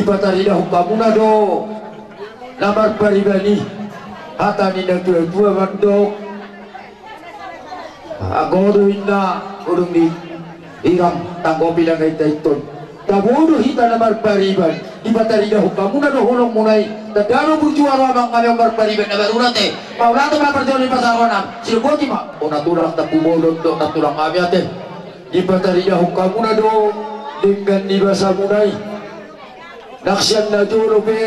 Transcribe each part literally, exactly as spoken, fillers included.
Pataridahon hamuna do na marpariban i. Hata ni na tua-tua mandok, anggo do inna ulung ni irang tanggopi na gaita inton. Tabo do hita na marpariban, dipataridahon hamuna do holongmuna i. Tanda do burju aro amang hami on marpariban na baru nate. Mauliate ma parjolo ni pasahaton. Sidok boti ma. O na tulang Tampubolon dohot na tulang hami ate. Dipataridahon hamuna do denggan ni basamuna i. Nang sian na jolo pe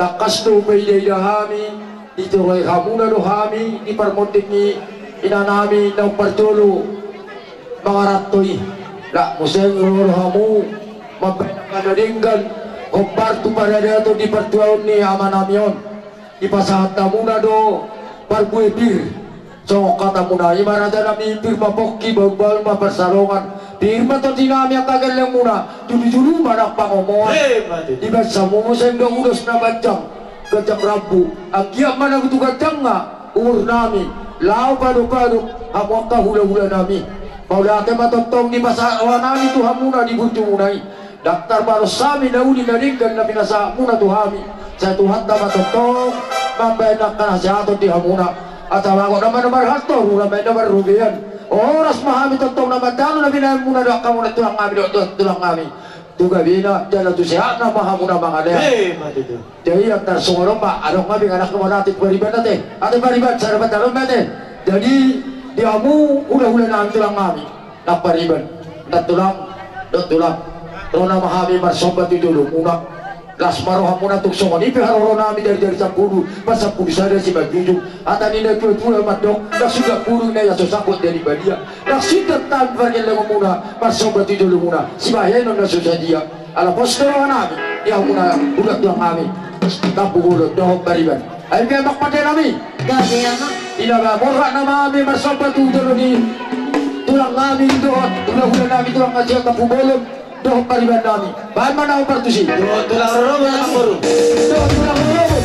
tangkas do hupaida-ida hami, ditoroi hamuna do hami di parmonding ni inanami naung parjolo mangaranto i. Laos muse ro do hamu mambahen angka na denggan hombar tu paradaton di partuaon ni amanami on. Dipasahat hamuna do parbue pir. Songon hatamuna i ma rajanami, pir ma pongki, bahul-bahul ma pansalongan, pir ma tondinami angka gellengmuna, julu-julu ma nang pangomoan. Dibahen hamu muse do ulos na ganjang, ganjang rambu, anggiat ma na tu ganjangna umurnami, laho pado-pado hamu angka hula-hulanami. Mauliate ma tongtong dipasahat rohanami tu hamuna di burjumuna i. Ndang tarbalos hami na uli na denggan na pinasahatmuna tu hami. Sai Tuhanta ma tongtong mambahen angka nasehaton di hamuna. Asa bagot nama na marhalto, rura ma i na marrobean. Horas ma hami tongtong na mandalan na binahenmuna dohot hamuna tulang hami dohot tulang hami. Tu gabena jala tu sehatna ma hamuna mangalean. Jadi antar songon on ma adong hami anak na mauliate tu pariban ate. Ate pariban sada pandalan ma ate. Jadi di hamu hula-hulanami tulang hami. Nang pariban, nang tulang, nang tulang. Ro nama hami marsomba tu jolomuna. Las ma rohamuna tung songon i pe haroronami dari-dari sampulu, pasampulu sada simanjujung. Hata ni na tua-tua mandok, nang suda purung na ia so sangkot jadi badia. Nang suda tan pargellengonmuna, marsomba tu jolomuna, sibahenon na so sadia. Ala pos do rohanami di hamuna hula tulang hami Tampubolon dohot pariban. Ai pe amang pandenami. Gabe amang. Ina ma borhat nama hami marsomba tu jolo ni tulang hami dohot hula-hulanami tulang na sian Tampubolon dohot pariban nami. Bahen ma na hombar tusi. Dohot tulang rorobot amang boru. Dohot tulang rorobot.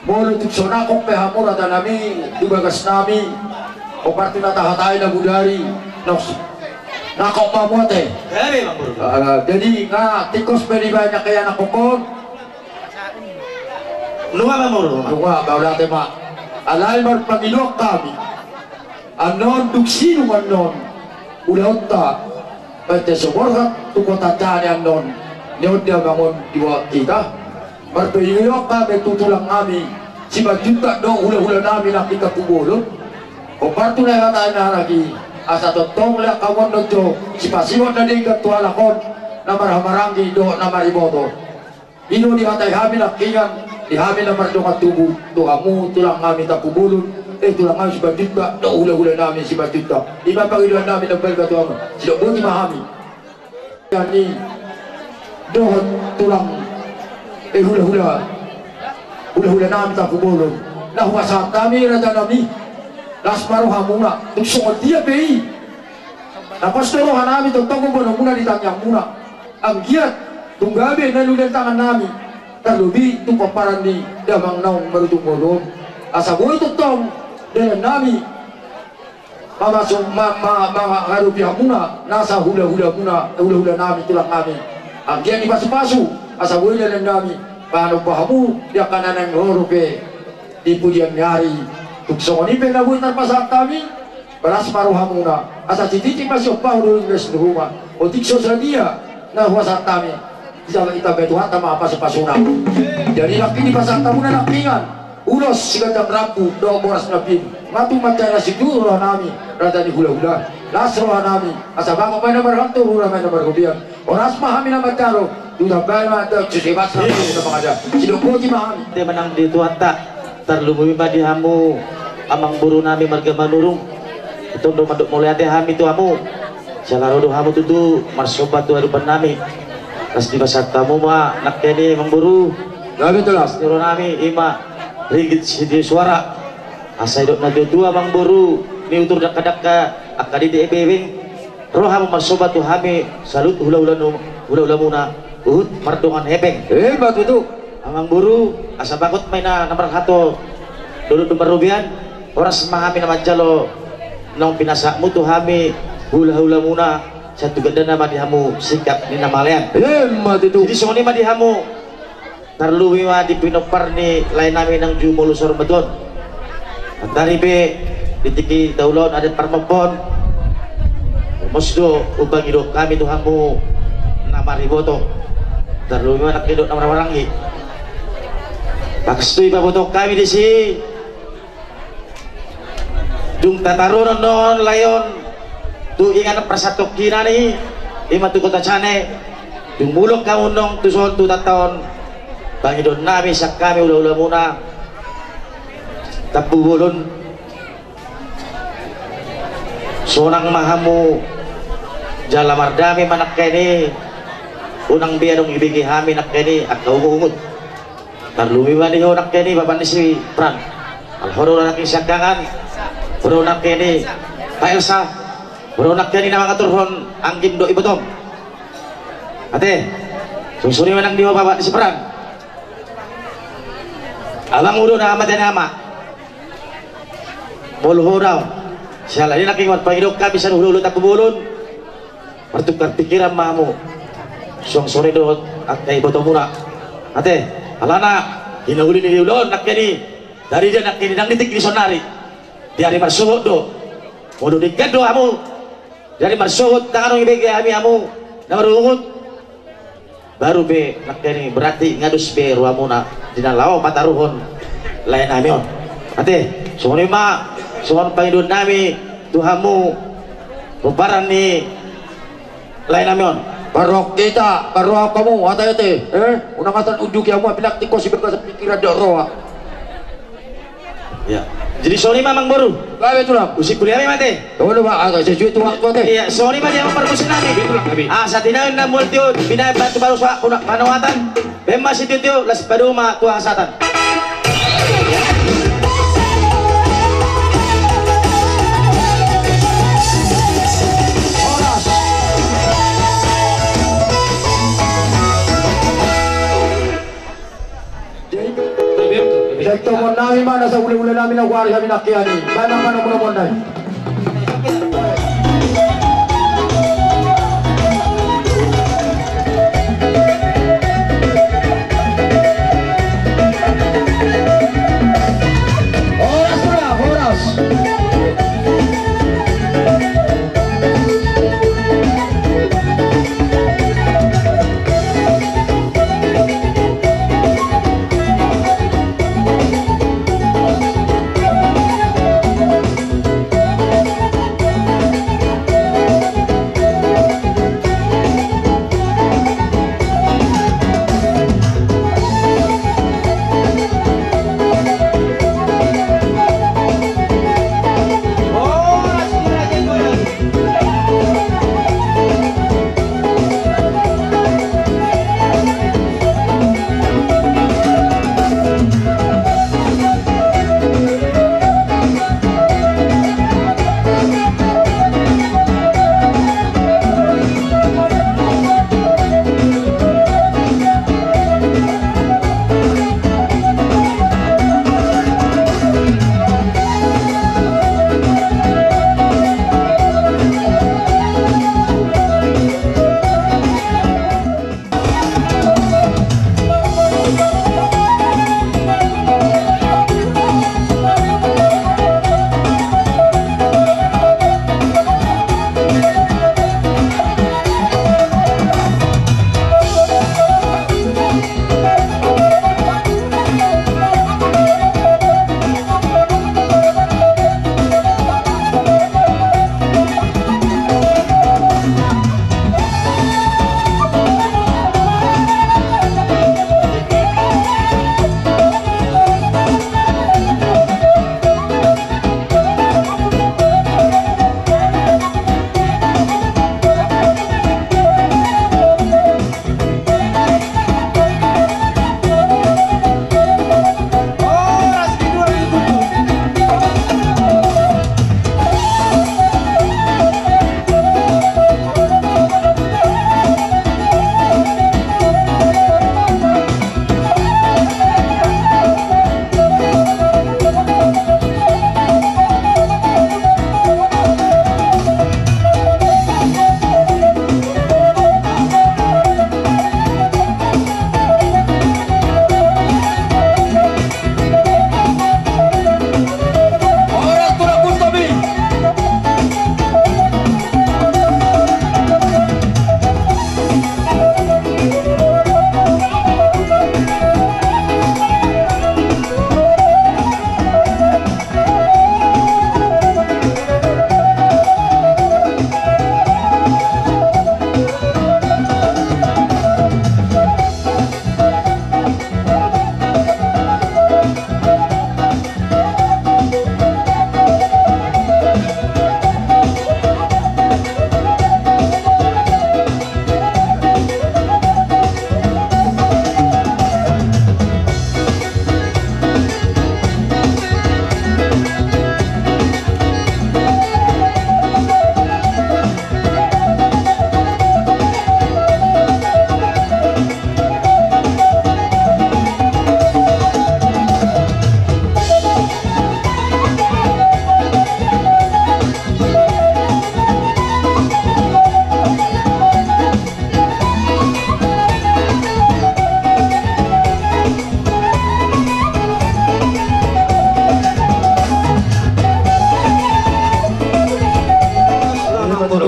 Molo tung so nangkok pe hamu raja nami, di bagas nami, opartu na tahatai na budari, nos. Nangkok ma hamu ate. Gabe, Amangboru. Ah, jadi nga tingkos pe dibaen angka ianakhon. Nunga, Amangboru. Nunga, mauliate ma. Alai marpangidoan hami. Annon dung sidung annon ulaonta, baen hita so borhat tu kota Anjani annon, ni on damang on di boan hita. Marpangidoan hami tu tulang nami Simanjuntak dohot hulahula nami nangkin Tampubolon. Opartu na hata ni anak i, asa tongtong lean hamu annon jo sipasihot na denggan tu halak on, na marhahamaranggi dohot na mariboto. I do dihatai hami nangkiningan, di hami na mardongan tubu, tu hamu tulang nami Tampubolon, eh, tulang nami Simanjuntak dohot hulahula nami Simanjuntak. I ma pangidoan nami na balga tu hamu. Sidok boti ma hami. Ia ni dohot tulang, eh, hulahula, hulahula nami Tampubolon. Na hupasahat hami raja nami, las ma rohamuna, tung songon dia pe i. Na pos do roha nami tongtong boanonmuna di tangiangmuna. Anggiat tung gabe na niula ni tangan nami, tarlobi tu pomparan ni damang naung marujung ngolu on. Asa boi tongtong dalan nami mamasu, ma, ma, mangadopi hamuna nasa hulahulamuna, hulahula nami, tulang nami. Anggiat dipasupasu asa boi dalan nami manomba hamu di angka na naeng ro dope di pudian ni ari. Tung songon i pe na boi tarpasahat hami, las ma rohamuna, asa sititi ma siompa hu do les ni ruma. Otik so sadia na hupasahat hami, ditambai Tuhanta ma pasupasuna. Jadi nangkin dipasahat hamuna nangkiningan ulos siganjang rambu dohot boras na pin, nga tung mansai na sujur roha nami raja ni hulahula. Las roha nami, asa bagot ma i na marhantor, hura ma i na marhobian. Horas ma hami na manjalo, ditambai ma Tuhan tu si basa na mangada. Sidok boti ma hami. Dia menang di Tuhanta. Tarlumobi ma di hamu amangboru nami marga Manurung. Ito do mandok mauliate hami tu hamu. Siala ro do hamu tutu marsomba tu adopan nami. Las dipasahat hamu ma nangkin i amangboru. Gabe tulang. Las ni roha nami i ma ringgit sitio suara. Asa didok na tuatua amangboru, ni utur dakdakka, angka dede ebebeng, ro hamu marsomba tu hami saluhut hulahula nu-, hulahulamuna, huhut mardongan hepeng. Eh, ima tutu. Amangboru, asa bagot ma i na marhato, dolok do marhobian. Horas ma hami na manjalo naung pinasahatmu tu hami hulahulamuna, sai tu gandana ma di hamu singkat ni na malean. Eh, ima tutu. Jadi songon i ma di hamu. Tarlumobi ma di pinompar ni lae nami nang jumolo saur matua on. Antari pe di tingki taulaon adat parmampoon. Mos do hupangidoan hami tu hamu na mariboto. Tarlumobi ma nangkin dohot na marhahamaranggi. Bagas tu i pabotohon hami disi. Dung tataruhon annon lae on tu inganan parsatongkinan i, ima tu kota Anjani. Dung mulak hamu annon tuson tu tataon, pangidoan nami sian hami hulahulamuna Tampubolon, sonang ma hamu jala mardame ma nangkin i. Unang be adong dibege hami nangkin i angka ungutungut. Tarlumobi ma di ho nangkin i bapa ni si Pran. Ala ho do nangkin i siangkangan. Ho do nangkin i Pa Elsa. Ho do nangkin i na mangaturhon anggim dohot ibotom. Ate. Songon i ma nang di ho bapa ni si Pran. Abang, ho do na mate ni ama. Molo ho daong. Siala ni i nangkin marpangidoan hami sian hulahula Tampubolon. Martukar pikiran ma hamu suang sore dohot angka ibotomuna. Ate, alana hinauli ni ulaon nangkin i, dari dia nangkin i nang di tingki ni saonnari. Di ari marsohot do. Molo denggan do hamu, di ari marsohot ndang adong dibege hami hamu na marungut. Baru pe nangkin i berarti nga dos be rohamuna di na laho pataruhon lae nami on. Ate, songon i ma songon pangidoan nami tu hamu pomparan ni lae nami on. Parrohahon hita, parrohahon hamu, ate, ate, eh, unang asa unjuki hamu, apalagi tingkos di bagasan pikiran dohot roha. Ia. Jadi songon i ma amangboru. Gabe tulang. Usi kuliah ma ate. Olo ma, ate, sesuai tu waktu ate. Ia, songon i ma di hamu parmusik nami. Gabe tulang, gabe. Ah, sahat i na mual tio, binaen batu baru soak kuna panoatan. Baen ma sitio-tio, las padomu ma tu hasahatan. Horas. Jadi, gabe tulang. Nami ma na sauleuleon nami na huari hami nangkin i. Baen ma panomunomuon nai. Horas, horas.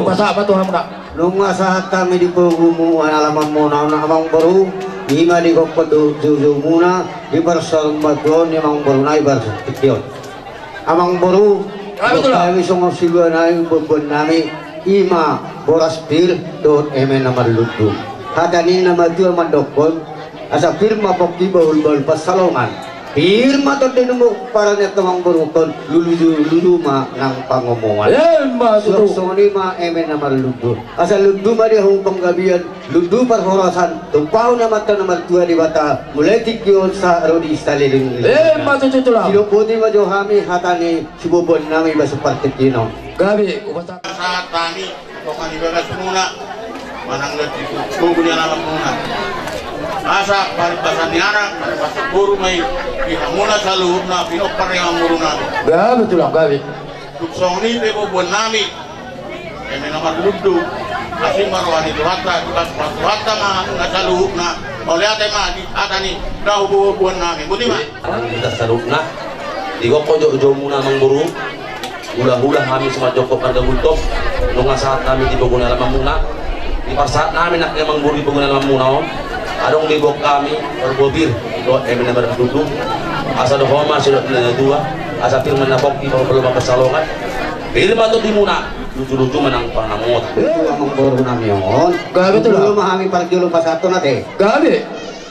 Pasahat ma tu hamuna. Nunga sahat hami di pogumuna, alamanmuna on, amangboru, ima di gokhon dohot joujoumuna, di parsaurmatuaon ni amangboru nai partingkian. Amangboru, hami songon silua nai, umboan nami, ima boras pir dohot eme na marlundu. Hata ni na matua mandokhon, asa pir ma pongki, bahulbahul pansalongan. Pir ma tondi ni pomparan ni amangboru on, lulululu ma nang pangomoan. Ima tutu. Suang songon i ma eme na marlundu. Asa lundu ma di hamu panggabean, lundu parhorasan, tumpahon ni Amanta na martua Debata, mulai tingki on sahat ro di saleleng. Ima tutu, Tulang. Sidok boti ma jo hami hata ni siboboan nami basa partingkian on. Gabe, hupasahat. Sahat hami, tonga ni bagasmuna, manang di pogu ni alamanmuna. Asa parimbasan ni anak, parimbasan boru ma i di hamuna saluhutna pinompar ni amangboru nami. Gabe tulang, gabe. Tung songon i pe boaboan nami. Eme na marlundu, asing ma roha ni Tuhanta, dipasupasu Tuhanta ma hamuna saluhutna. Mauliate ma di hata ni na huboan nami. Boti ma. Hita saluhutna. Digokhon jo joumuna amangboru. Hulahula hami simanjongkop marga Gultom. Nunga sahat hami di pogu ni alamanmuna. Diparsahat nami nangkin amangboru di pogu ni alamanmuna on. Adong diboan hami parbue pir dohot eme na marlundu. Asa dohonon ma sian na tua, asa pir ma na pongki, parbue ma pansalongan. Pir ma tondimuna. Luju-luju ma nang pangamotan. Amangboru nami on. Gabe tulang. Jolo ma hami parjolo pasahaton ate. Gabe.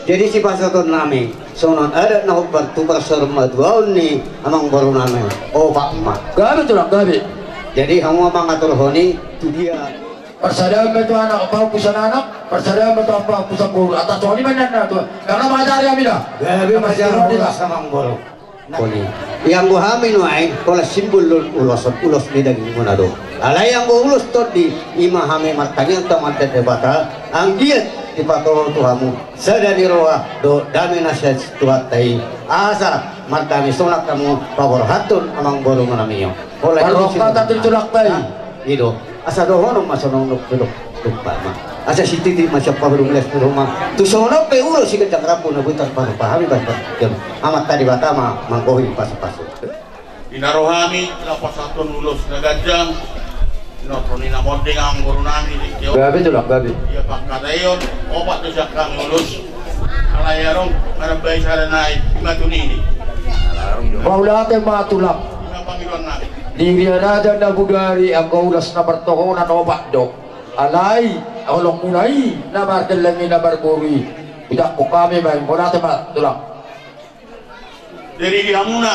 Jadi sipasahaton nami songon adat na hombar tu parsaurmatuaon ni amangboru nami. Opat ma. Gabe tulang, gabe. Jadi hamu ma mangaturhon i tu dia. Parsadaan ma tu anak pahompuson anak, parsadaan ma tu pahompuson boru. Atas songon i ma nian na tua. Ndang na mangajari hami da. Gabe ma sian horas amangboru. Ianggo hami nuaeng holan simbol ulos, ulos ni dagingmuna do. Alai anggo ulos tondi, i ma hami martangiang tu Amanta Debata, anggiat dipatupa tu hamu sada ni roha dohot dame na sian Tuhanta i, asa mardame sonang hamu paborhathon amangboru nami on. Holan i do. Parrohatan tu tulangta i. I do. Asa dohonon ma songon on pe do. Tumpak ma. Asa sititi ma sian pahudung les tu rumah. Tu songon on pe ulos siganjang rambu na boi tarpatupa hami, bas, bas. Amanta Debata ma manggohi pasupasu. Di na ro hami laho pasahathon ulos na ganjang. Sinorhon ni na monding amangboru nami di tio. Gabe tulang, gabe. Ia pangkataion, opat do sian hami ulos. Alai adong manambai sada nai, i ma tu nini. Mauliate ma tulang. I ma pangidoan nami. Di Ria Raja Nabudari anggo ulos na martohonan opat do. Alai holongmuna i na mardalan i na marboru i. Ujakkon hami ma i, mauliate ma tulang. Jadi di hamuna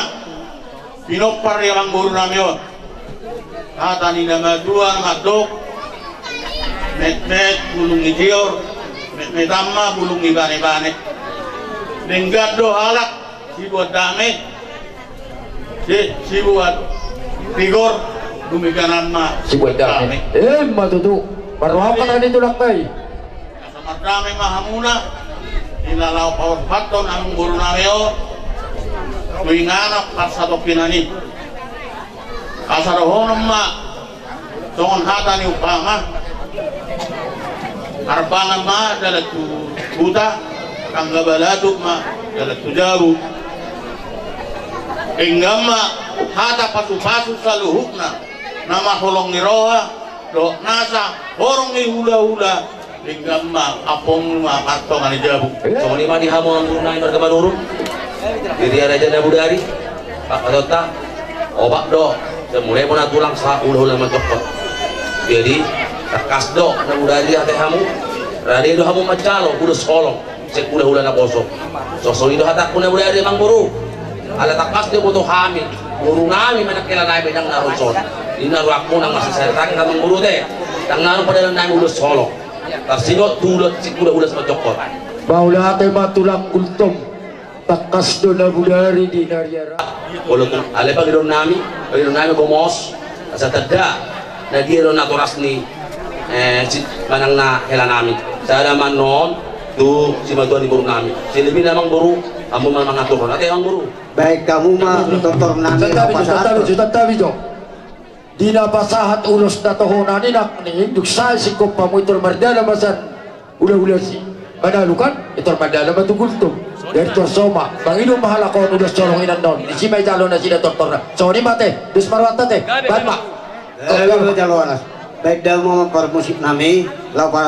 pinompar ni amangboru nami on, hata ni na matua na mandok, metmet bulung ni tior, metmetan ma bulung ni banebane. Denggan do halak sibuat dame, si, sibuat tigor, dung i ganan ma sibuat dame. Dame. Emma tutu. Parrohatan ni tulangta i. Asa mardame ma hamuna, di na laho paborhathon amangboru nami on tu inganan parsatongkinan i. Asa dohonon ma songon hata ni umpama, marpangan ma dalan tu huta, tangga balatuk ma dalan tu jabu. Denggan ma hata pasupasu saluhutna, na marholong ni roha dohot nasa horong ni hulahula. Denggan ma ampongmu ma martonga ni jabu. Songon i ma di hamu amangboru nami marga Manurung, di Ria Raja Nabudari. Pangkataionta, opat do. Sai mulai bona tulang sahat hulahula manjongkon. Jadi tangkas do Nabudari ate hamu. Rade do hamu manjalo ulos holong sian hulahula naposo. Songon i do hatangku Nabudari amangboru. Ala tangkas do iboto hami, boru nami manang hela nami ndang na ro dison. Di na rohangku ndang marsisari tangan amangboru ate. Ndang na ro padalan nami ulos holong. Tarsingot tu ulos, sian hulahula simanjongkon. Mauliate ma tulang Gultom. Tangkas do Nabudari di na riara. Olo tu, alai pangidoan nami, pangidoan nami gomos. Asa tanda na dia do natoras ni, eh, si, manang na hela nami. Sada ma annon tu simatua ni boru nami. Selebihna amangboru, hamu ma mangaturhon. Ate amangboru. Baen hamu ma tortor nami. Santabi jo, santabi jo, santabi jo. Di na pasahat ulos na tohonan i nangkin, dung sae singkop hamu, i tor mardalan ma sian hulahula si Manalu kan, i tor mardalan ma tu Gultom. Dari tor so ma mangido ma halak on ulos holong i annon, disi ma ijalo nasida tortorna. Songon i ma ate, dos ma rohanta ate. Baen ma. Baen ma jalo anas. Baen damang parmusik nami, laho pa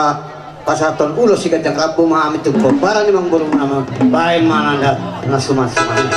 Pasahathon ulos siganjang rambu ma hami tu pomparan ni amangboru nami. Baen ma nanda na suman-suman.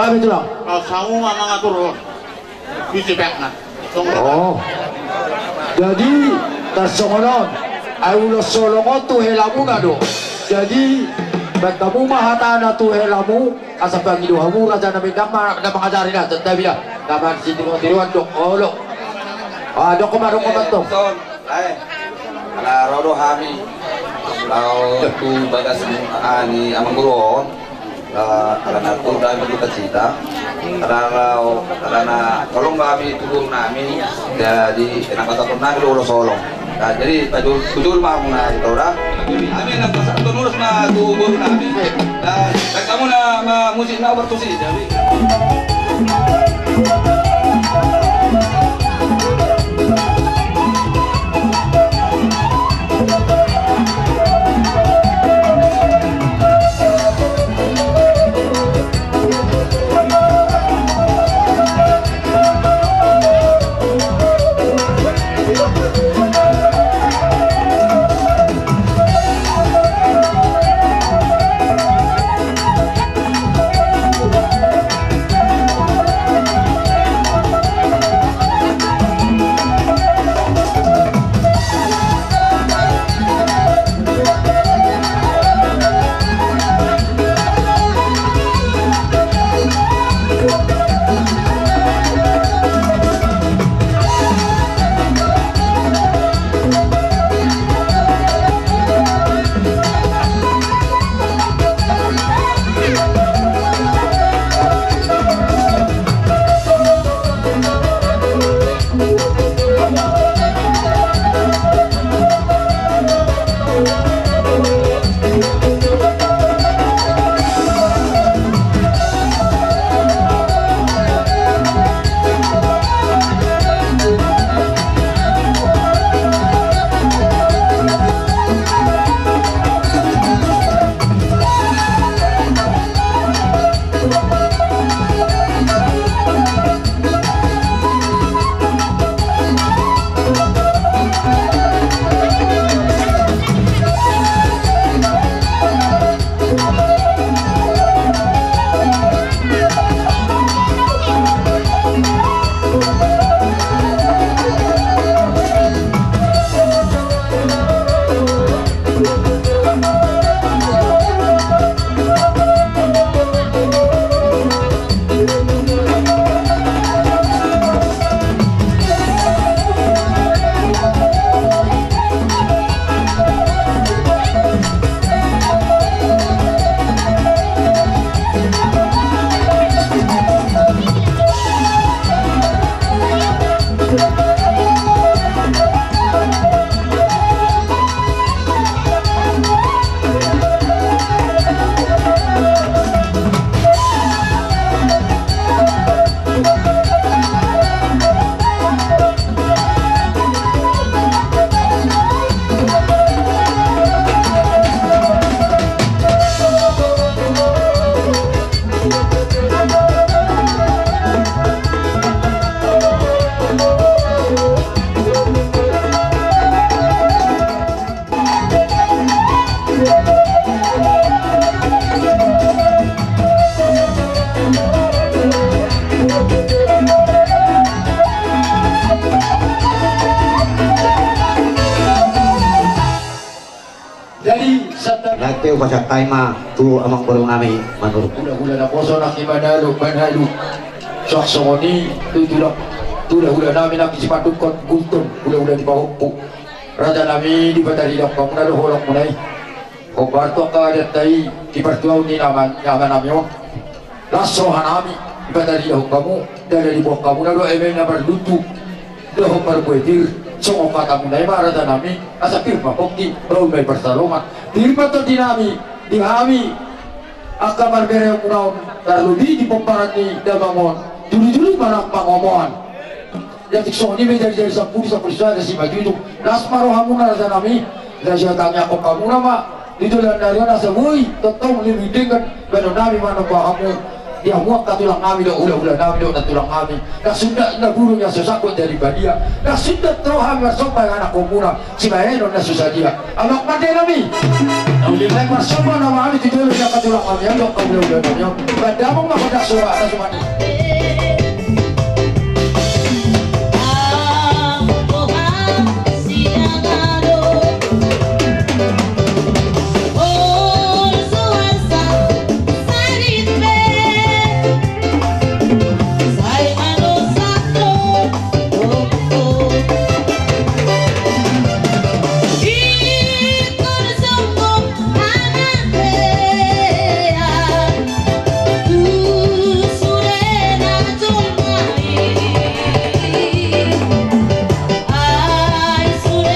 Betul, Bang. Kalau samu ma mangatur, oh. Bisa, Bang, nah. Oh. Jadi, tarsongon on. Ai ulos holong on tu helamuna do. Jadi, baen hamu ma hatana tu helamu, asa pangido hamu raja nami, ndang ma-, ndang mangajari na, santabi da. Taman sitiro-tiroan do, olo. Ah, dok ma, dok ma, dok. Son, ai. Ala ro do hami. Lao tu bagas, ah, ni amang guru on. Ah, ala na tu da berduka cita. Ala, ala na tolong kami tu guru nami. Jadi, enak kata pernah dulu solong. Nah, jadi, tajul, tujul ma muna itu dah. Kami nak pasang tu lurus ma tu guru nami. Dan, dan kamu na ma musik na waktu sih, jadi. Jadi, santabi. Nanti upasahat ma tu amang boru nami manurut. Hula-hula naposo nang i manalu, manalu. Suang songon i tu tulang, hula-hula nami nang i si Mandungkot, Gultom, hula-hula ni pahompu. Raja nami, dipatarida hamu na do holong muna i. Hombar tu angka adat i, di partuaon ni ama, ni ama nami on. Las roha nami, dipataridahon hamu, ndada diboan hamu na do eme na marlutu, dohot marbue pir, songon hata muna i ma raja nami, asa pir ma pongki, raun ma i parsaroan. Pir ma tondi nami, di hami, angka marbere muna on, tarlumobi di pomparan ni damang on, dulu-dulu ma nang pangomoan. Jadi songon i ma i, jadi, jadi sampulu, sampulu sada, sima tutu. Las ma roha muna raja nami, raja tangiangkon hamu na ma, di joloan ni ari on asa boi, tongtong lebih denggan, baenon nami manomba hamu. Di hamu angka tulang nami dohot hulahula nami dohot nantulang nami, na sundat na burung na so sangkot jadi badia, na sundat roha marsomba anak komuna, sibahenon na so sadia. Amang pande nami. Uli nai marsomba nama nami tu jolo di angka tulang nami, angka hulahula nami. Bada amang ma pada soba na sumani. Manalu, manalu. Surat, surat.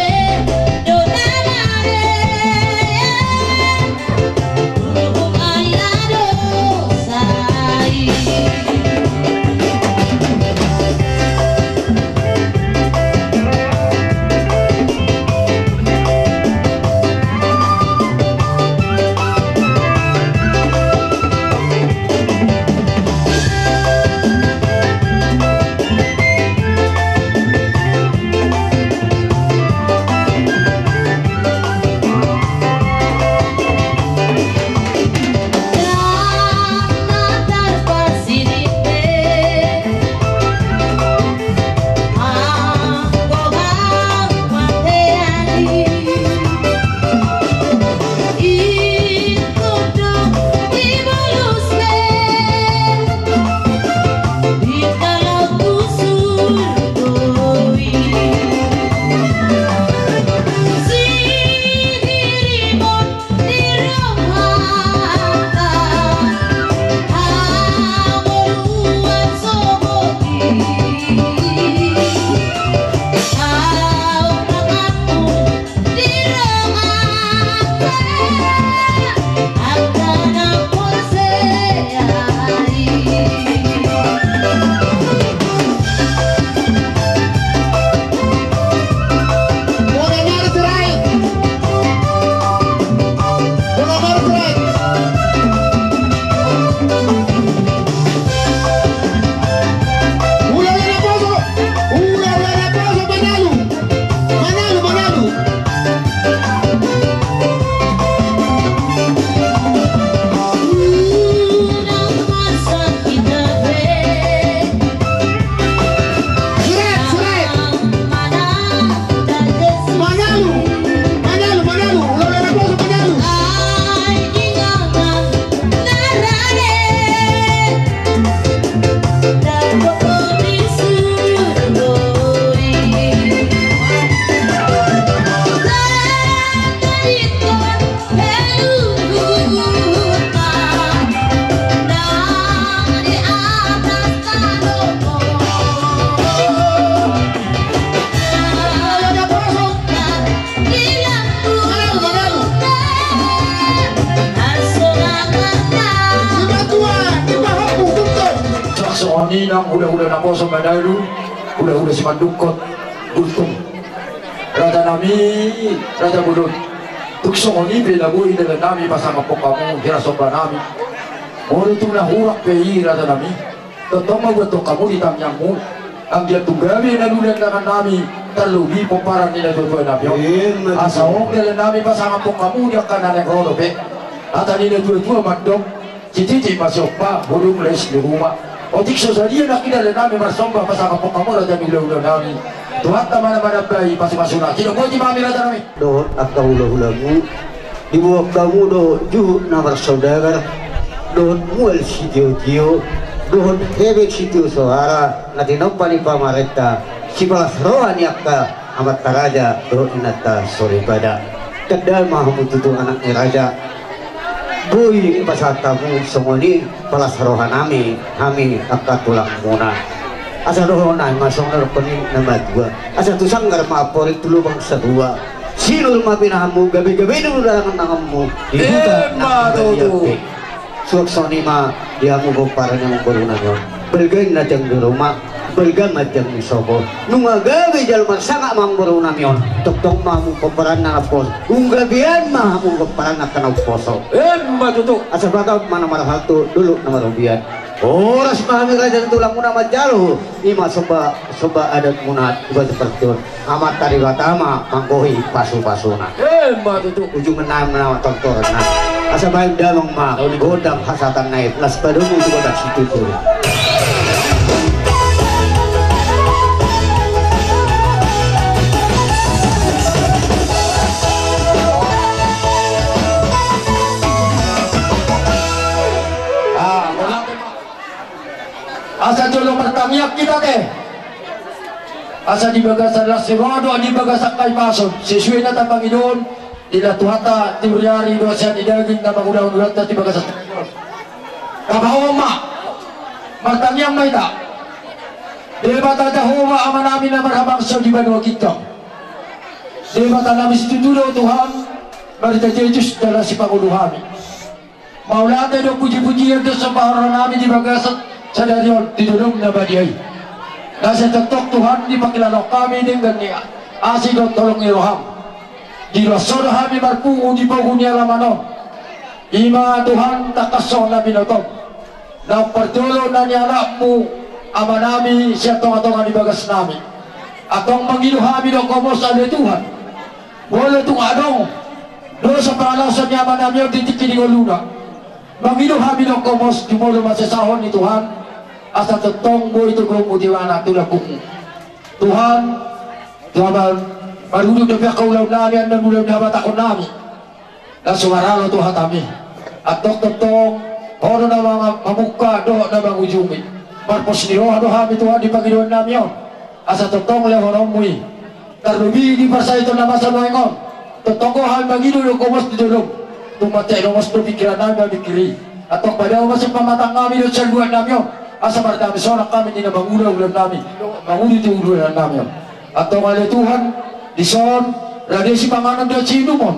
Manalu, manalu, manalu. Ulang, ulang, ulang, manalu. Songon i nang hulahula naposo manalu, hulahula Simandungkot, Gultom. Raja nami, raja bolon. Tung songon i pe na boi dalan nami pasangaphon hamu hira somba nami. Molo tung na hurang pe i raja nami, tongtong ma huboan hamu di tangiangmu. Anggiat tung gabe na lulan tangan nami, tarlobi pomparan ni natuatua nami on. Asa on dalan nami pasangaphon hamu di angka na naeng ro dope. Hata ni natuatua mandok, sititi ma siompa, hudung les di ruma. Otik so sadia nangkin dalan nami marsomba pasangaphon hamu raja ni hulahula nami. Tuhanta ma na manambai pasupasu na. Sidok boti ma hami raja nami. Dohot angka hulahulamu, diboan hamu dohot juhut na marsaudara, dohot mual sitiotio, dohot hepeng sitio soara, na tinompa ni pamarenta, sipalas roha ni angka amanta raja dohot inanta soripada. Tanda ma hamu tutu anak ni raja. Boi pasahat hamu songon i palas roha nami, hami angka tulangmuna. Asa dohonon ma songon na dohonon ni na matua. Asa tu sanggar ma amporik tu lubang satua. Sinur ma pinahanmu, gabegabe do dalan tanganmu. Di huta na mangaliat pe. Suang songon i ma di hamu pomparan ni amangboru nami on. Balga i na tiang di ruma, balga ma tiang di sopo. Nunga gabe jala marsangap ma amangboru nami on. Tongtong ma hamu pomparan na naposo. Unggabean ma hamu pomparan na angka naposo. Emma tutu. Asa baga ma na marhalto, dolok na marobean. Horas ma hami raja ni tulangmuna manjalo, ima somba, somba adatmuna di batu partion. Amanta Debata ma manggohi pasupasuna. Emma tutu. Ujungna ma na tortorna. Asa baen damang ma gondang hasahatan na i, las padomu tu gondang situtu. Ah, asa jolo martangiang hita, ate. Asa di bagasan las ni roha dohot di bagasan hahipason, sesuai na tapangidohon di Tuhanta, tiur ni ari dohot sian ni daging na mangulahon ulaonta di bagasan. Tapahohom ma. Martangiang ma hita. Debata Jahowa Amanami na marhabangsa di banua ginjang, Debatanami situtu do Tuhan, marhite Jesus jala sipangolu hami. Mauliate do pujipujian do sombaon rohanami di bagasan sadari on di dolom na badia i. Na sai tongtong Tuhan dipangkilala hami denggan ni asi dohot holong ni roham. Di ruas on do hami marpungu di pogu ni alaman on. Ima Tuhan tangkas songon na binotom, naung parjolo na nialapmu Amanami sian tongatonga ni bagasnami. Antong mangido hami dohot gomos ale Tuhan. Molo tung adong dosa pangalaosan ni Amanami on di tingki ni ngoluna, mangido hami dohot gomos jumolo ma sesahon ni Tuhan. Asa tongtong boi tu gomu di mana tu lambungmu. Tuhan, Tuhan, marudut dope angka ulaonnami, annon ulaon habatahonnami. Na sumaralo tu hatami. Antong tongtong Ho do na manga-, mamungka dohot na mangujungi. Marpos ni roha do hami Tuhan di pangidoannami on. Asa tongtong lehononmu i. Tarlobi di parsahiton na masa nuaeng on. Tongtong do hami mangido dohot gomos di dolom. Tung mate gomos do pingkirannami mamingkiri. Antong padamu ma sian pamatangnami dohot sian luatnami on. Asa mardame sonang hami di na mangula ulaonnami, mangula tu ulaonnami on. Antong ale Tuhan, dison rade sipanganon dohot siinumon.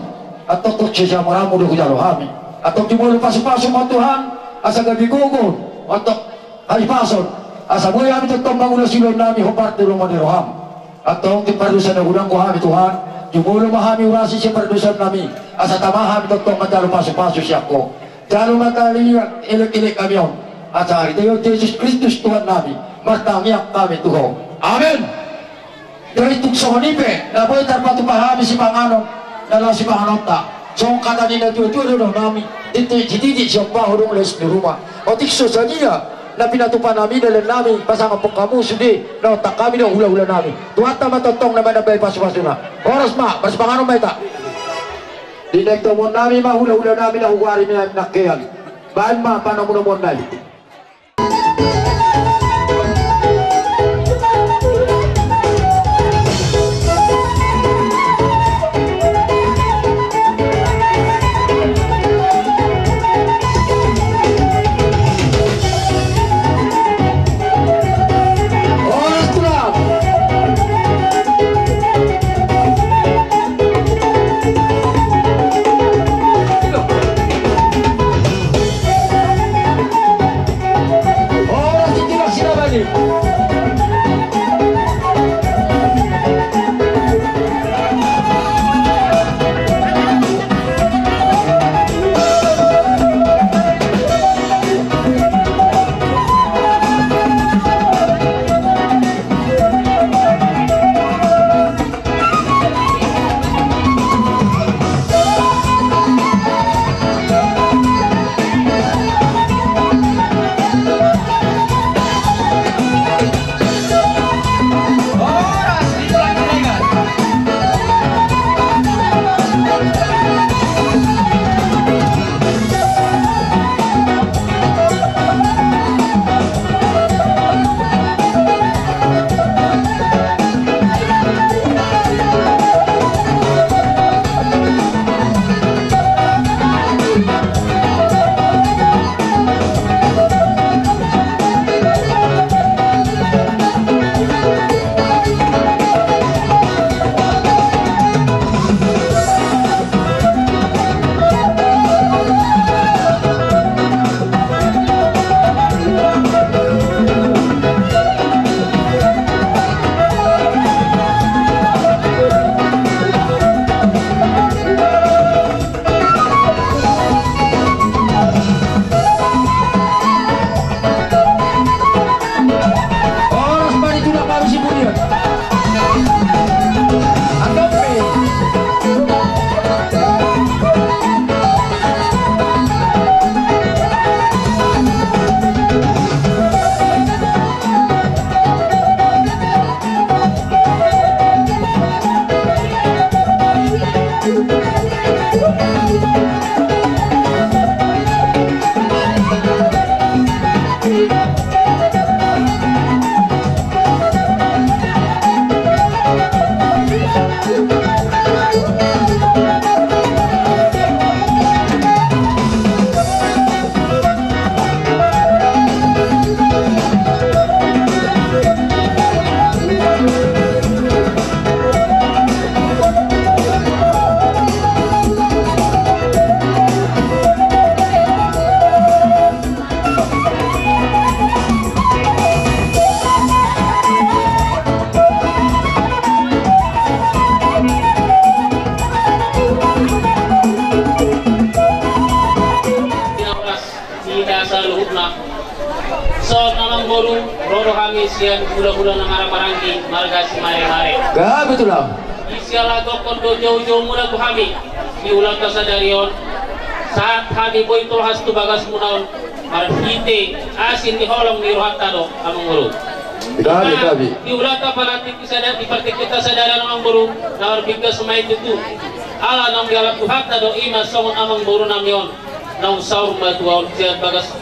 Antong tung siamun-amun do hujalo hami. Antong jumolo pasupasu ma Tuhan, asa gabe gogo, antong hahipason, asa boi hami tongtong mangula siulaonnami hombar tu lomo ni roham. Antong tung pardosa na hudanggo hami Tuhan, jumolo ma hami urasi sian pardosaonnami, asa tama hami tongtong manjalo pasupasu sian Ho. Jalo ma tali elekelek hami on. Asa marhite Jesus Kristus Tuhannami, martangiang hami tu Ho. Amen. Jadi tung songon i pe na boi tarpatupa hami sipanganon na laho sipanganonta. Songon hata ni na tuatua do dohononnami: Titik sititik siompa, hudung laos di ruma. Otik so sadia na pinatupanami, dalannami pasangaphon hamu sude na ontang hami dohot hulahulanami. Tuhanta ma tongtong na manambai pasupasuna. Horas ma, marsipanganon ma hita. Di naeng tomuonnami ma hulahulanami na hugoari nami nangkin. Baen ma panomunomuonnami. Ro do hami sian hulahula na marhahamaranggi marga Simaremare. Gabe tulang. Di siala gokkon do joujoumuna tu hami di ulaonta sadari on. Sahat hami boi tolhas tu bagasmuna on marhite asi ni holong ni rohanta do, Amangboru. Gabe, gabe. Di ulaonta partingkian sada-, di partingkianta sadari on, Amangboru, na marbingkas ma i tutu. Ala naung dialap Tuhanta do i ma songon amangborunami on naung saur matua on sian bagas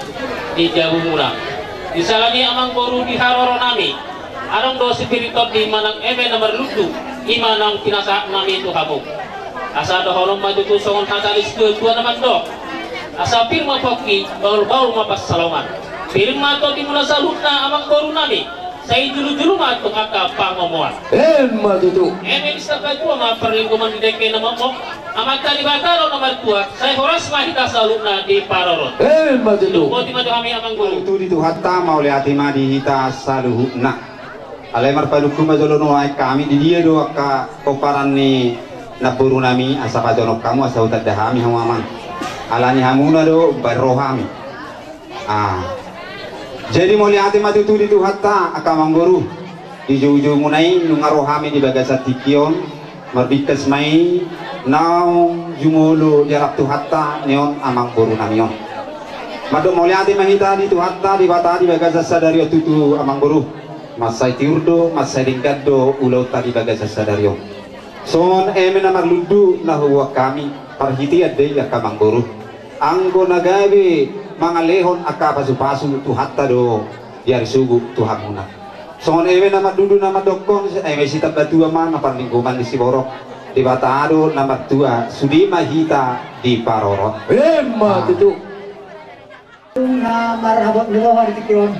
ni jabumuna. Di siala ni i, Amangboru, di haroronami adong do sipir ni tondi manang eme na marlundu, i ma naung pinasahatnami tu hamu. Asa dohonon ma tutu songon hata ni situatua na mandok: Asa pir ma pongki, bahulbahul ma pansalongan. Pir ma tondimuna saluhutna, Amangborunami. Sai julujulu ma tu angka pangomoan. Emma tutu. Eme ni sapatua ma parlinggoman di dengke na mokmok. Amanta Debata do na martua, sai horas ma hita saluhutna diparorot. Emma tutu. Boti ma tu hami, Amangboru. Tutu di Tuhanta, mauliate ma di hita saluhutna. Alai marpanungkun ma jolo nuaeng hami, di dia do angka pomparan ni namborunami, asa pajonok hamu, asa hutanda hami hamu, Amang. Ala ni hamuna do umbaen ro hami. Ah. Jadi mauliate ma tutu di Tuhanta, angka Amangboru. Di joujoumuna i nunga ro hami di bagasan tingki on, marbingkas ma i naung jumolo dialap Tuhanta nion amangborunami on. Mandok mauliate ma hita di Tuhanta Debata di bagasan sadari on tutu, Amangboru. Mansai tiur do, mansai denggan do ulaonta di bagasan sadari on. Songon eme na marlundu na huboan hami, parhitean do i, angka Amangboru. Anggo na gabe mangalehon angka pasupasu, Tuhanta do di ari sogot tu hamuna. Songon eme na marlundu na mandokkon, eme sitambatua ma na parlinggoman ni siborok. Debata do na martua, sude ma hita diparorot. Emma tutu. Na marhabot ni roha di tingki on.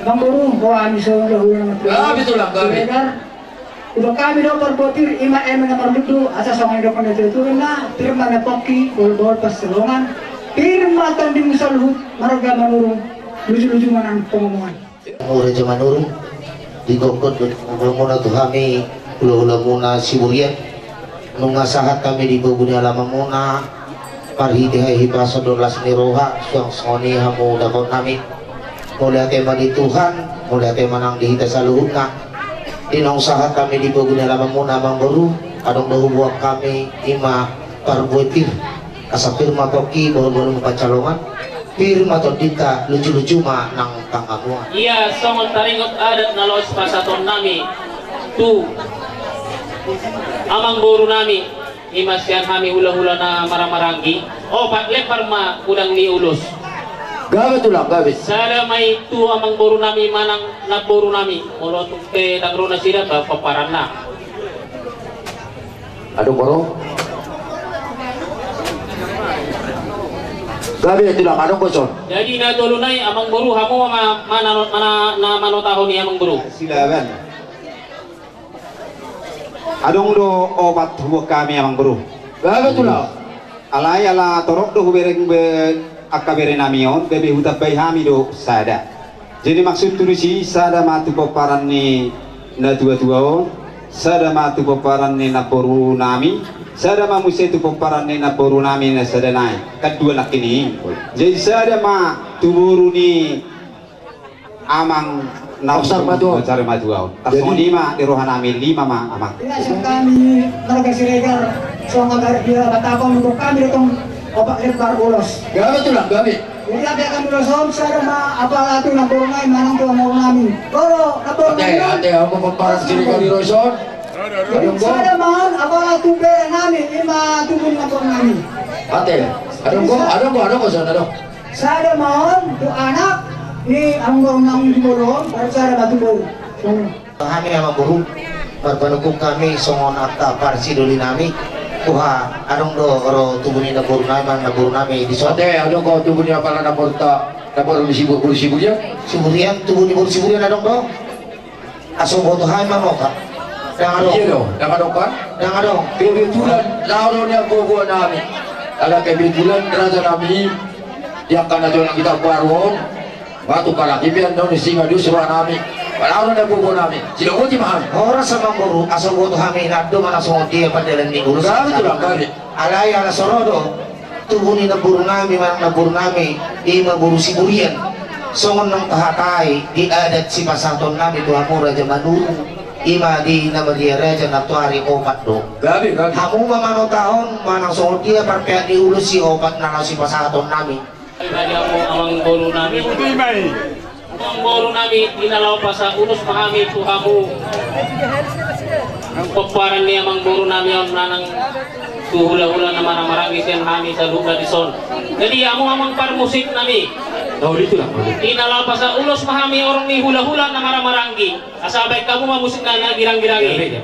Amangboru, ho hami songon hulahula na martua. Gabe tulang, gabe. Siregar. Hudok hami do parbue pir, i ma eme na marlundu, asa songon nidok ni natuatua, pir ma na pongki, bahulbahul pansalongan. Pir ma tondimu saluhut marga Manurung, lujuluju ma nang pangomoan. Mura jo Manurung, di gokkon do muna tu hami hulahulamuna Siburian. Nunga sahat hami di pogu ni alamanmuna, marhite hahipason dohot las ni roha, suang songon i hamu dapothonnami. Mauliate ma di Tuhan, mauliate ma nang di hita saluhutna. Di naung sahat hami di pogu ni alamanmuna, Amangboru, adong do huboan hami, i ma parbue pir. Asa pir ma pongki, bahulbahul ma pansalongan. Pir ma tondinta, lujuluju ma nang pangomoan. Ia songon taringot adat na laos pasahatonnami tu amangborunami, i ma sian hami hulahula na marhahamaranggi, opat lempar ma godang ni ulos. Gabe tulang, gabe. Sada ma i tu amangborunami manang namborunami, molo tung pe ndang ro nasida, ba, pomparanna. Adong, Boro. Gabe tulang, adong, Bosor. Jadi na tolu nai, Amangboru, hamu ma, ma, na, ma, na, na manotahon i, Amangboru. Silaban. Adong do opat huboan hami, Amangboru. Gabe tulang. Alai ala torop do hubereng be angka berenami on, gabe hutambai hami do sada. Jadi maksudhu disi, sada ma tu pomparan ni natuatua on, sada ma tu pomparan ni namborunami, sada ma muse tu pomparan ni namborunami na sada nai. Kan dua nangkin i. Jadi sada ma tu boru ni amang na Pasar Matua. Pasar Matua on. Tarsongon i ma di rohanami, lima ma, Amang. Ia sian hami marga Siregar, songon dia batapang untuk hami datang opat lempar ulos. Gabe tulang, gabe. Jadi, ape akan ulos on, sada ma apala tu namborunami manang tu amangborunami. Boro, namborunami. Ate, ate, amang pomparan Siregar di roison. Jadi, sada ma on apala tu berenami, i ma tubu ni namborunami. Ate, adong, adong, adong, adong. Sada ma on tu anak ni amangborunami di bolon, baru sada ma tu boru. Hami, Amangboru, marpanungkun hami songon angka parsidolinami. Tuha, adong do ro tubu ni namborunami, namborunami dison? Ate, adong do tubu ni apala namborunta, namboru ni Sibu-, boru Siburian? Siburian, tubu ni boru Siburian adong do? Asa huboto hami ma, Amang. Ndang adong. Iya do, ndang adong kan? Ndang adong. Kebetulan laho do nian boaboanami. Ala kebetulan rajanami, di angka na jolo hita baru on, batu kalaki pe annon isi ma di usuranami. Laho do nian boaboanami. Sidok boti ma hami. Horas, Amangboru, asa huboto hami, nda adong manang songon dia pandalan ni ulos. Gabe tulang, gabe. Alai ala so ro do tubu ni namborunami manang namborunami, i ma boru Siburian. Songon naung tahatai di adat sipasahatonnami tu hamu Raja Manurung, i ma di na maria raja na tu ari opat do. Gabe, gabe. Hamu ma manotahon manang songon dia parpeak ni ulos siopat na laho sipasahatonnami. Amang boru nami. Amang boru nami, di na laho pasahat ulos ma hami tu hamu. Pomparan ni amang boru nami on manang tu hulahula na marhahamaranggi sian hami saluhutna dison. Jadi hamu amang parmusik nami. Di na laho pasahat ulos ma hami horong ni hulahula na marhahamaranggi. Asa baen hamu ma musikna na giranggirangi.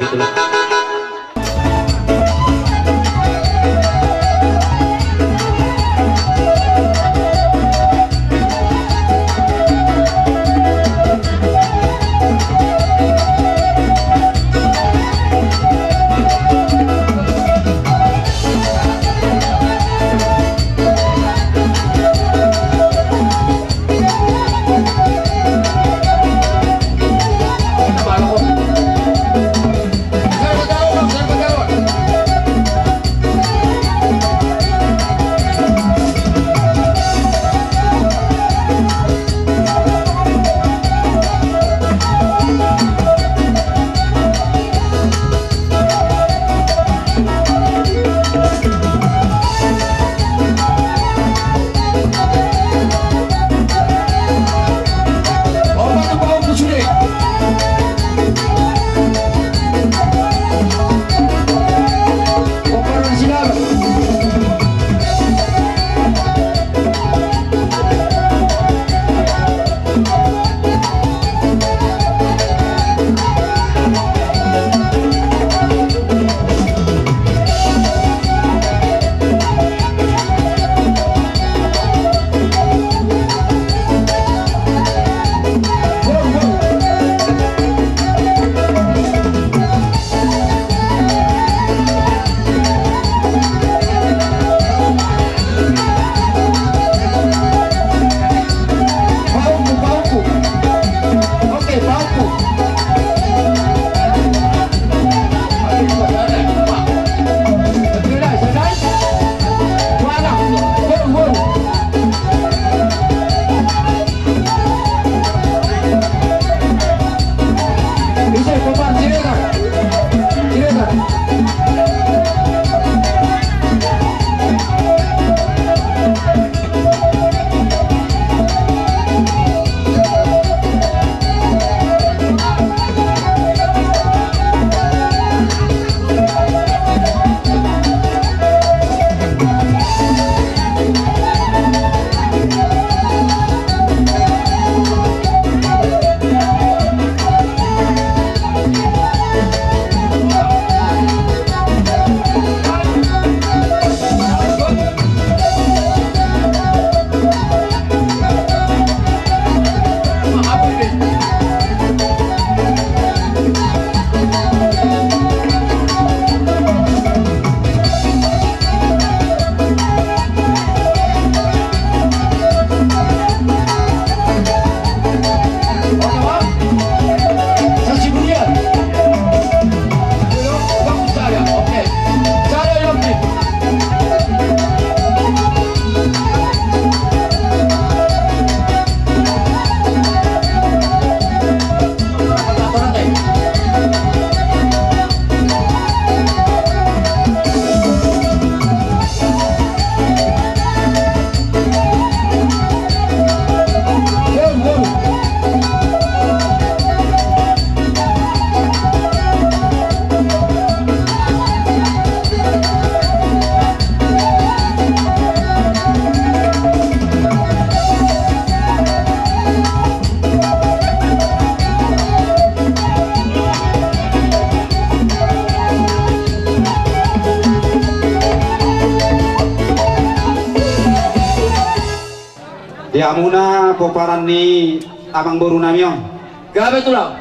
Di hamuna pomparan ni amangboru nami on. Gabe tulang.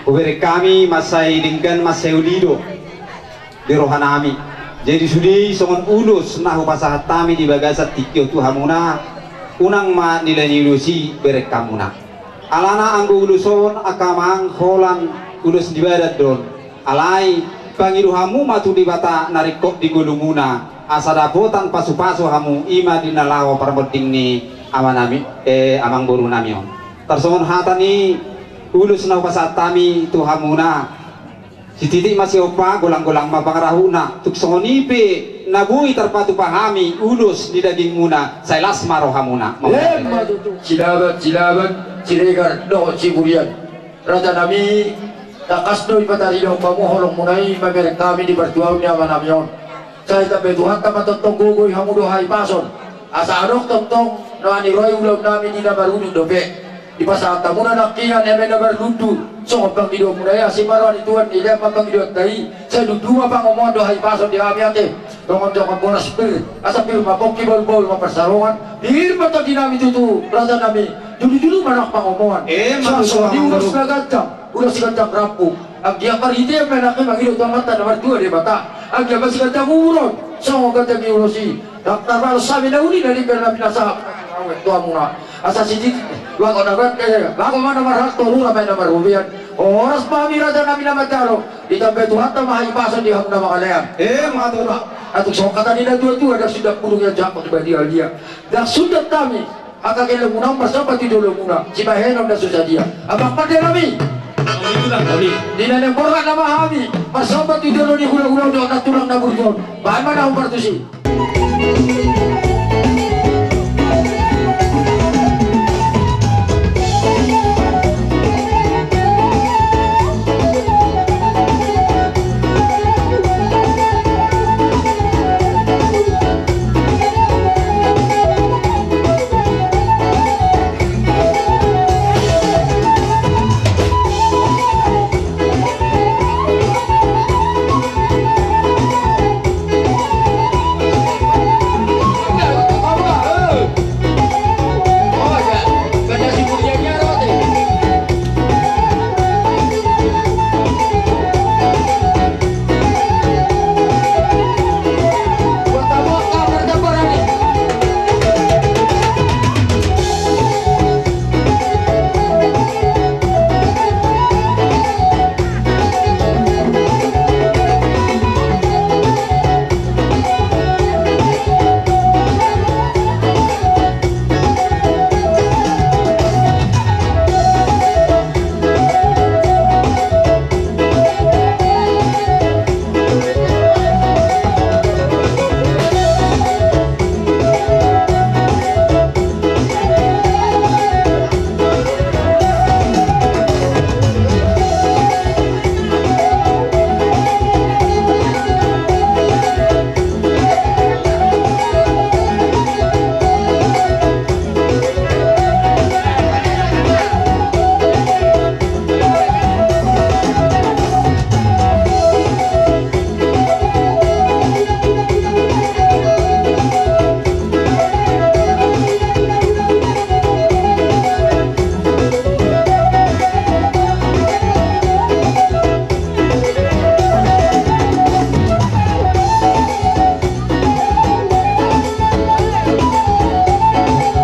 Hubereng hami mansai denggan mansai uli do di roha nami. Jadi sude i songon ulos na hupasahat hami di bagasan tingki on tu hamuna, unang ma nilai ni ulos i bereng hamuna. Alana anggo ulos on angka amang holan ulos ni badan do on. Alai pangido hamu ma tu Debata na ringkot di ngolumuna asa dapotan pasupasu hamu i ma di na laho parmonding ni Amanami, eh, amangborunami on. Tarsongon hata ni ulos na hupasahat hami tu hamuna. Sititi ma sihompa, golang-golang ma pangarahutna. Tung songon i pe na boi tarpatupa hami ulos ni dagingmuna, sai las ma rohamuna. Emma tutu. Silaban, Silaban, Siregar dohot Siburian. Rajanami, tangkas do dipataridahon hamu holongmuna i mamereng hami di partuaon ni amanami on. Sai tamba Tuhanta ma tongtong gogo i hamu dohot hahipason. Asa adong tongtong na niroi ulaonnami di na marudut dope. Dipasahat hamuna nangkiningan eme na marlundu songon pangidoanmuna i, asi ma roha ni Tuhan i, lean ma pangidoanta i, sai lundu ma pangomoan dohot hahipason di hami ate. Dongan-dongan boras pir, asa pir ma pongki, bahul-bahul ma pansalongan. Pir ma tondinami tutu, rajanami, julu-julu ma nang pangomoan. Emma tutu. Songon i ulos na ganjang, ulos si ganjang rambu. Anggiat marhite i ma nangkin mangido tu Amanta na martua Debata. Anggiat ma si ganjang umur on songon ganjang ni ulos i. Ndang tarbalos hami na uli na denggan na pinasahat tu hamuna. Asa sititi bagot na rat, eh, bagot ma na marhak, toru ma na marhobian. Horas ma hami rajanami na manjalo. Ditambai Tuhanta ma hahipason di hamu na mangalean. Emma tutu. Atik songon hata ni na tua-tua, ndang sundat pudung ia jangkon di badia-dia. Ndang sundat hami angka gelengmuna on marsomba tu jolomuna, sibahenon na so sadia. Amang pandenami. Di na naeng borhat nama hami marsomba tu jolo ni hula-hula on dohot nantulang na burju on. Bahen ma na hombar tusi.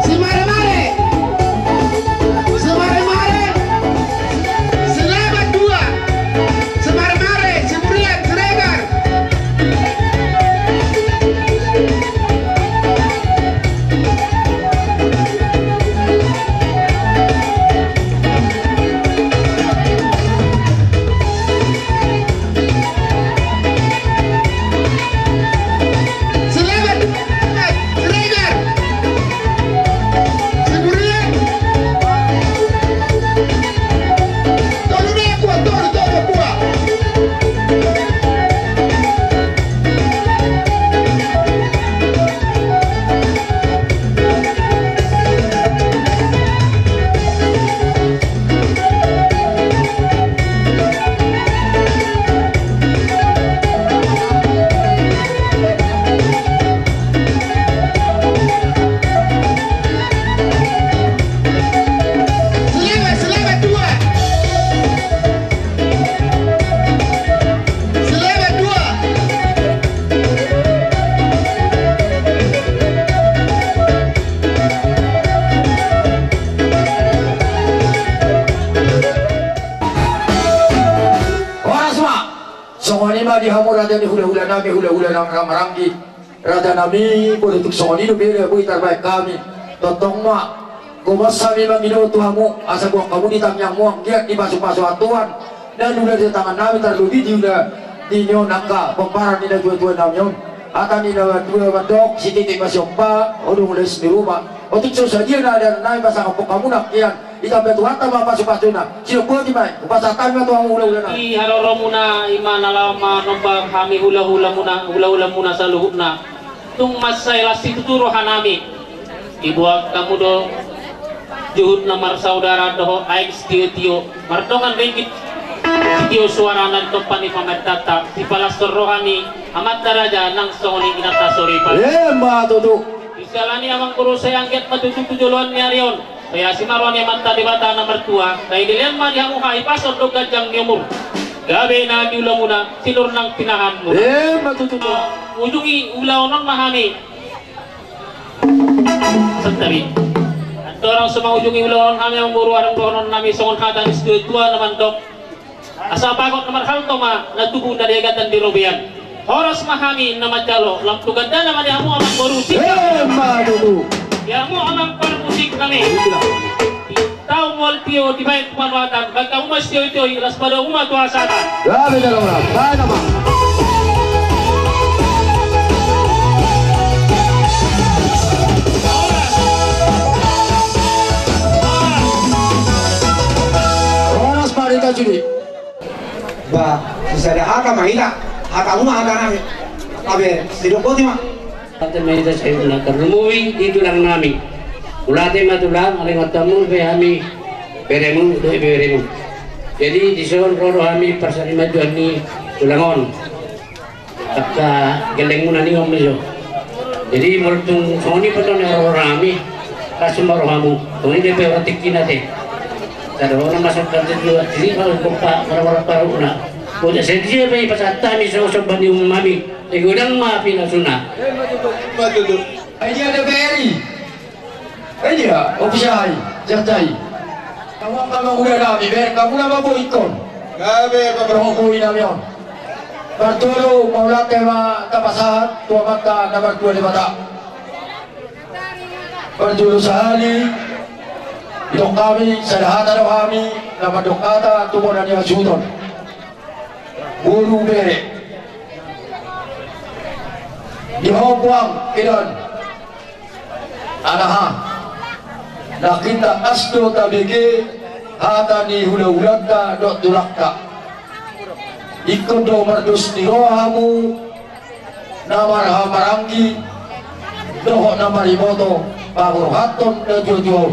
Semare-mare. Semare-mare. Selamat dua. Semare-mare, Siburian, Siregar. Selamat. Siregar. Siburian. Tolu na kuat, tolu, tolu kuat. Selamat, selamat dua. Selamat dua. Horas ma. Songon i ma di hamu raja ni hula-hula nami, hula-hula na marhahamaranggi. Raja nami, molo tung songon i do bere boi tarbahen hami. Tongtong ma, gomas hami mangido tu hamu, asa boan hamu di tangiangmu, anggiat dipasupasu Tuhan na ula di tangan nami, tarlobi di ula di nion angka pomparan ni natuatua nami on. Hata ni natuatua mandok, sititi ma siompa, odong les di ruma. Otik so sadia na ada nai pasangaphon hamu nangkian, ditambai Tuhanta ma pasupasuna. Sidok boti ma i, hupasahat hami ma tu hamu hulahula nami. Di haroromuna i ma na laho manomba hami hulahulamuna, hulahulamuna saluhutna. Tung mansai las situtu rohanami. Diboan hamu do juhut na marsaudara dohot aek sitiotio, mardongan ringgit sitio suara na ditompa ni pamarentanta, sipalashon roha ni amanta raja nang songon i inanta soripada. Emma tutu. Disiala ni i amangboru, sai anggiat ma tutu tu joloan ni ari on, sai asi ma roha ni Amanta Debata na martua, sai dilehon ma di hamu hahipason dohot ganjang ni umur. Gabe na niulamuna, sinur nang pinahanmuna. Emma tutu. Ujungi ulaon on ma hami. Santabi. Andorang so mangujungi ulaon on hami amangboru, adong dohonon nami songon hata ni situatua na mandok: Asa bagot na marhalto ma na tubu na diagatan di robean. Horas ma hami na manjalo, lam tu gandana ma di hamu amangboru. Emma tutu. Di hamu amang parmusik nami. Tau mual tio dibaen tu panuatan, baen hamu ma sitiotio i, las ma domu ma tu hasahatan. Gabe jala horas, baen ma. Horas ma di tajudi. Ba, sisada hata ma hita, hata uma hata nami. Gabe, sidok boti ma. Hata ma hita sai unang tarlumobi di tulang nami. Mauliate ma tulang, ale ngontamu pe hami beremu dohot ibeberemu. Jadi dison ro do hami parsarimatua ni tulang on. Angka gellengmuna ni on ma jo. Jadi molo tung songon i pe tong na ro hami, las ma rohamu. Songon i dope ora tingkina te. Sada hona masuk kantor dua, jadi kalau kompa mara-mara paruna. Boja sadia pe i pasahat hami so somba ni umami. Sai godang ma pinasuna. Ai dia ada beri. Ai dia, opis ai, jatai. Kamu apa mau udah nami, ber kamu nama boikon. Gabe, gabe. Kamu boi nami on. Partolu, mauliate ma tapasahat tu Amanta na martua Debata. Partolu sahali, didok hami, sada hata do hami na mandok hata tu bona ni hasuhuton. Boru bere. Di ho puang, idan. Anaha. Na hita as do tabege hata ni hulahulanta dohot tulangta. Ingkon do mardos ni roha hamu na marhahamaranggi dohot na mariboto paborhathon na tuatua on.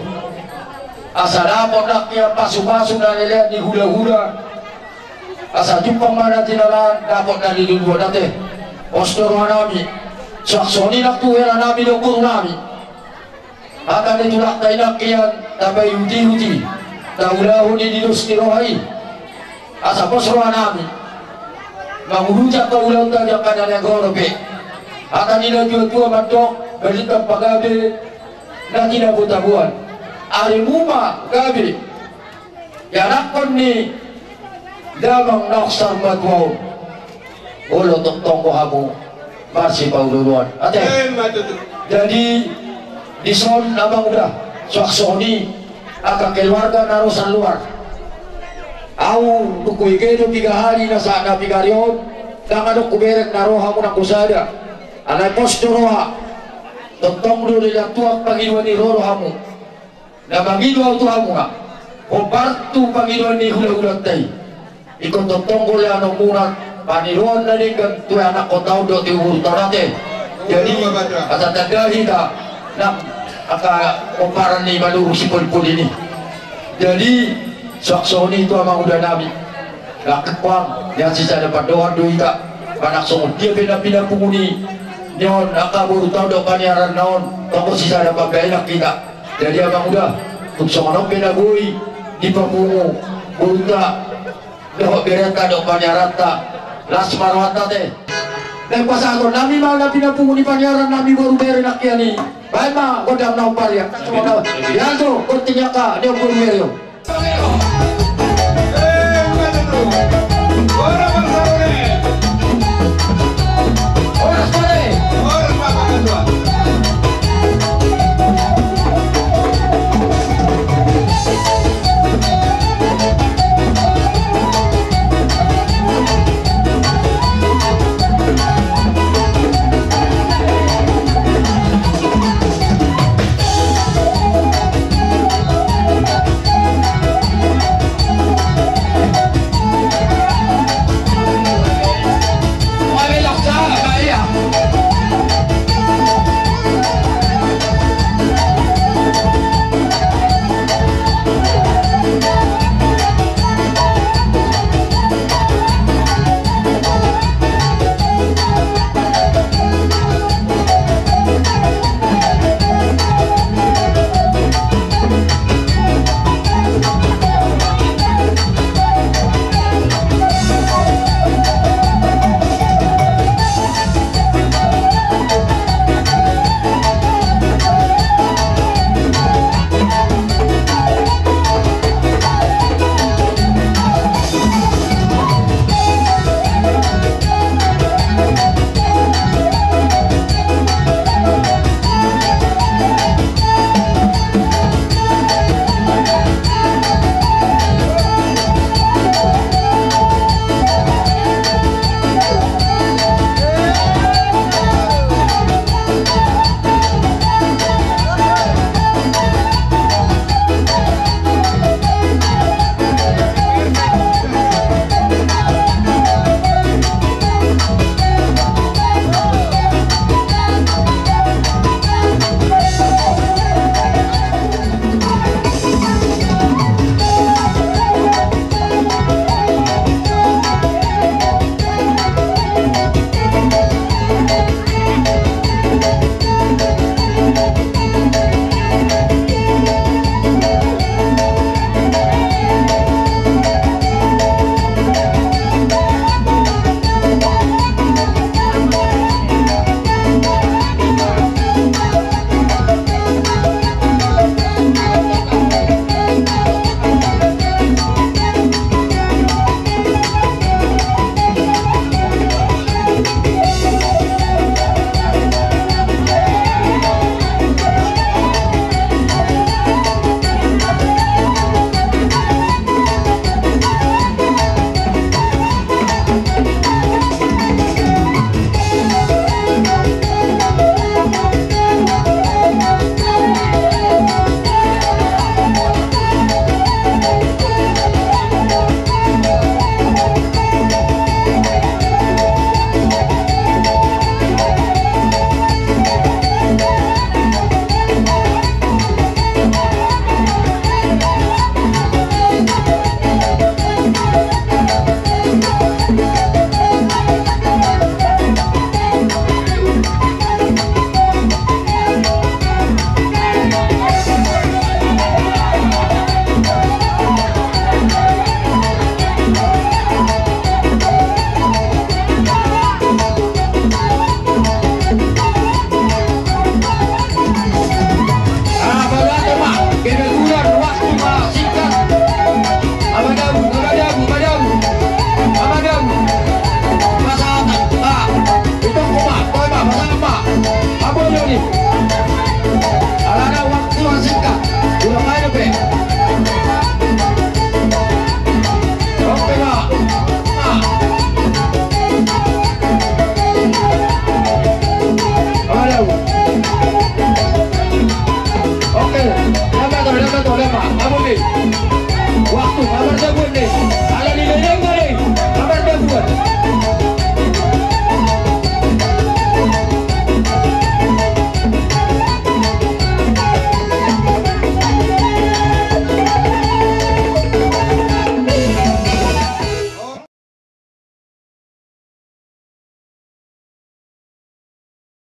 Asa dapot nangkin pasupasu na leleng ni hulahula. Asa jumpang ma na tinalan, dapot na niluluan ate. Pos do roha nami. Suang songon i nang tu hela nami dohot boru nami. Hata ni tulangta i nangkin tapaihutihuti, taulahon i di dos ni roha i. Asa pos roha nami manguluti angka ulaonta di angka na naeng ro dope. Hata ni na tuatua mandok, balintang pagabe na tinabo-taboan. Arimu ma gabe ianakhon ni damang na saur matua on. Olo tongtong do hamu marsipaolooloan ate. Emma tutu. Jadi dison amang uda, suang songon i angka keluarga na ro saluar. Au dung hubege do piga hali na sahat na piga hali on, ndang adong hubereng na ro hamu nanggo sada. Alai pos do roha. Tongtong do dilehon Tuhan pangidoan ni roha hamu. Na mangido au tu hamuna, hombar tu pangidoan ni hulahulanta i. Ingkon tongtong do lehonon muna paniroan na denggan tu ianakhonta on dohot tu boruta on ate. Jadi asa tanda hita nang angka pomparan ni Manurung Sipodipodi i. Jadi suang songon i tu amang uda nami. Nangkin pang, nian sisada pandohan do hita. Manang songon dia pe na pinapungu ni on angka boruta on dohot paniaranna on, tongtong sisada pambahenan hita. Jadi amang uda, tung songon on pe na boi dipapungu boruta dohot berenta dohot paniaranta, las ma rohanta ate. Naeng pasahaton nami ma na pinapungu ni paniaran nami boru bere nangkin i. Baen ma gondang na hombar i. Songon on. Ia do gonting angka ni on boru bere on.